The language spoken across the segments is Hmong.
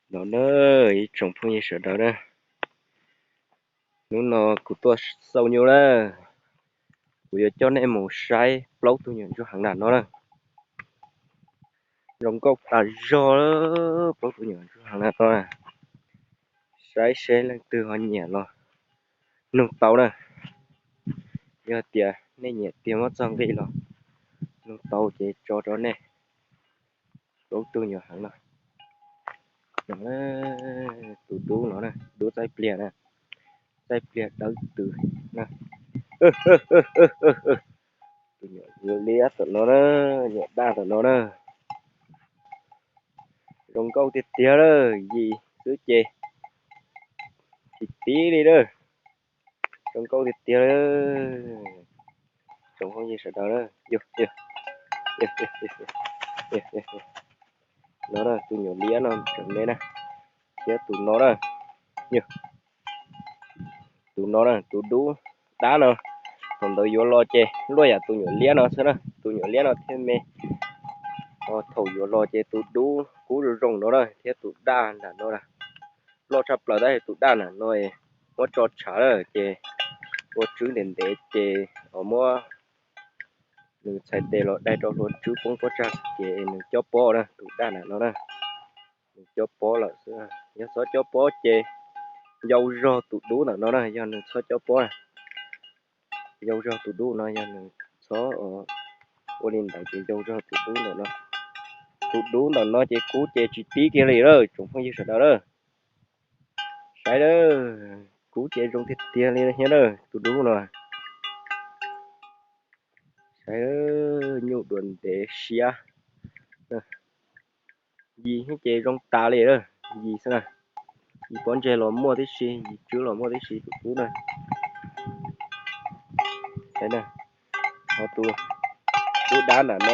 No na, ib tsoom phooj ywg sawv daws na, hnub no kuv tuaj xauj nyuj na, kuv yuav coj nej mus saib plaub tug nyuam ntsuag heev nram no na. Zoo nkauj tas zog, plaub tug nyuam ntsuag heev nram no na. Saib seb leej twg ho nyiam los nug tau na. Yog tias nej nyiam tiag muab txoj nqi los nug tau ces tso rau nej. Plaub tug nyuam heev no. Tus dub no, dub txaij pliag na, txaij pliag dawb tws na. Tus nyuam liab tom no na, nyuam daj tom no na. Zoo nkauj tiag tiag lawm, yim xwb ces tsis tib li lawm. Zoo nkauj tiag tiag lawm. Tsoom phooj ywg sawv daws na, no tus nyuam liab no tseem me na, thiab tus no na, tus no na, tus dub dab no, thaum ntawd yuav los ces luaj yam tus nyuam liab no xwb na, tus nyuam liab no thiaj me. Thaum yuav los ces tus dub kub zoo zoo no na, thiab tus daj nram no na, loj tshaj plaws tab sis tus daj nram no muab tso tshav lawm ces ua tswb ntev ntev ces muab nws txhais tes los dai rau hlua tswb poob pob tsag ces nws cob pob na, tus daj nram no na. Nws cob pob lawm xwb, yog txhob cob pob ces yau zog tus dub ntawm no na, yog nws txhob cob pob na. Yau zog tus dub no, yog nws txhob ua li ntawd ces yau zog tus dub ntawm no. Tus dub ntawm no ces kub ces tsis tib kiag li lawm tsoom phooj ywg sawv daws lawm. Saib lawm, kub ces zoo tiag tiag li thiab lawm tus dub no. Saib, nyuj duav ntev siab. Yim ces zoo tas li lawm, yim xwb na. Yim pob ntseg los muaj tib si, yim tswb los muaj tib si tus dub na. Ho tus dub dab nram no,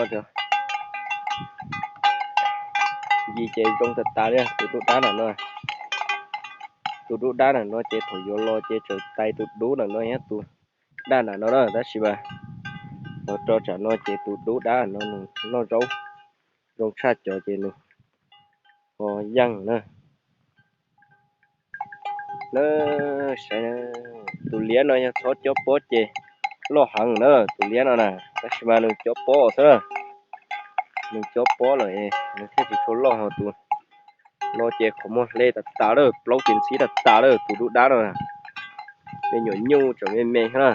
yim ces zoo tas tas li tus dub dab nram no. Tus dub dab nram no ces thaum yuav los ces tseem tais tus dub nram no thiab tus daj nram no na, tab sis mas los rau tsam no ces tus dub dab no nws noj zaub zoo tshaj cov ces nws ho yeej na. Saib, tus liab no yog txhob cob pob ces loj heev na, tus liab no na, tab sis mas nws cob pob xwb na. Nws cob pob lawm nws thiaj tsis tshua loj, ho tus no ces qhov muag hle tas tas lawm, plaub ces ntxhib tas tas lawm tus dub dab no. Me nyuam nyuj tseem me me thiab na.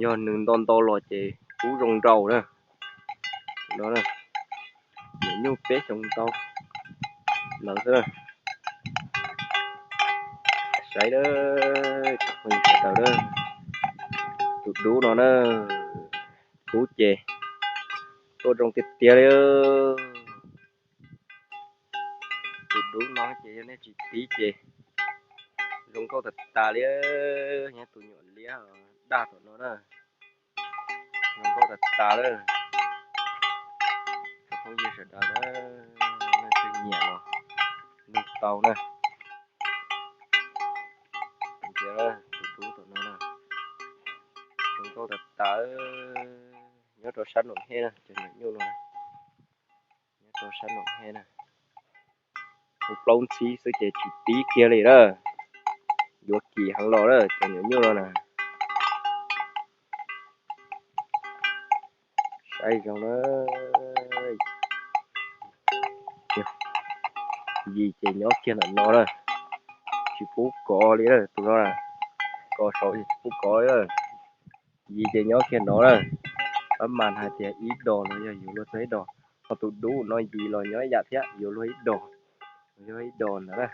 Yog nws nto nto los ces kub zoo nraus na. No, nyuam nyuj peb xyoo ntau ntawd xwb. Saib, sawv daws, tus dub no na, kub ces tuaj zoo tiag tiag li. Tus dub no ces yog nej tsis tib ces zoo nkauj tas tas li. Nyob tus nyuam liab daj tom no na, zoo nkauj tas tas li. Cov phooj ywg sawv daws na, leej twg nyiam los nug tau na. Tus dub tom no zoo nkauj tas tas, nyob rau sab nraum hej na, cov nyuam nyuj no nyob rau sab nraum hej na. Hu plaub ntxhib xwb ces tsis tib kiag li na. Yuav kim heev los na cov nyuam nyuj no na. Saib zoo na. Yim ces nyob kiag ntawm no na, tsis pub kov li na, tus no na, kov saud tsis pub kov li. Yim ces nyob kiag no na. Pab mas hais tias ib dos los yog yuav luag txog ib dos, ho tus dub no yim los nyob ib yam thiab yuav luag ib dos, yog ib dos ntawd na.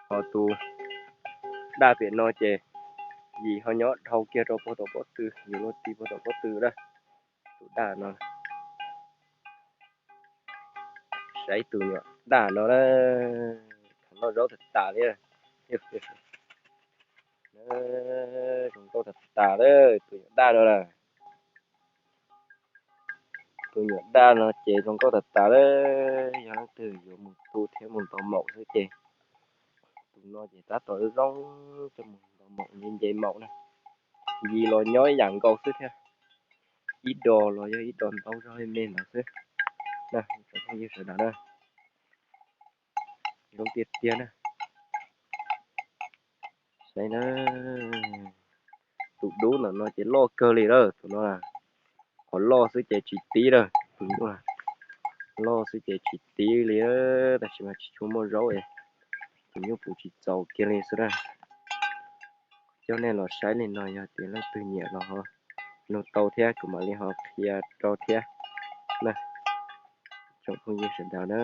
Ho tus daj pem no ces yim ho nyob dhau kiag rau puag tom pob tw, yuav luag ti puag tom pob tw na. Tus daj no, saib tus nyuam daj no na, noj zaub tas tas li. Zoo nkauj tas tas li tus nyuam daj no na. Tus nyuam daj no ces zoo nkauj tas tas li. Yog leej twg yuav mus tu thiab mus ntaus maum xwb ces tus no ces tab tom zoo coj mus ntaus maum nce nce maum na. Yim los nyob ib yam nkaus xwb thiab, ib dos los yog ib dos ntau zog me ntawd xwb na. Phooj ywg sawv daws na, zoo tiag tiag na. Saib na, tus dub ntawm no ces loj kawg li lawm, tus no qhov loj xwb ces tsis tib lawm, tus nyuj loj xwb ces tsis tib li, tab sis mas tsis tshua muaj zaub es tus nyuj puv tsis txaus kiag li xwb na. Coj nej los saib li no, yog tias leej twg nyiam los ho nug tau thiab, kuv mam li ho qhia rau thiab na, tsoom phooj ywg sawv daws na.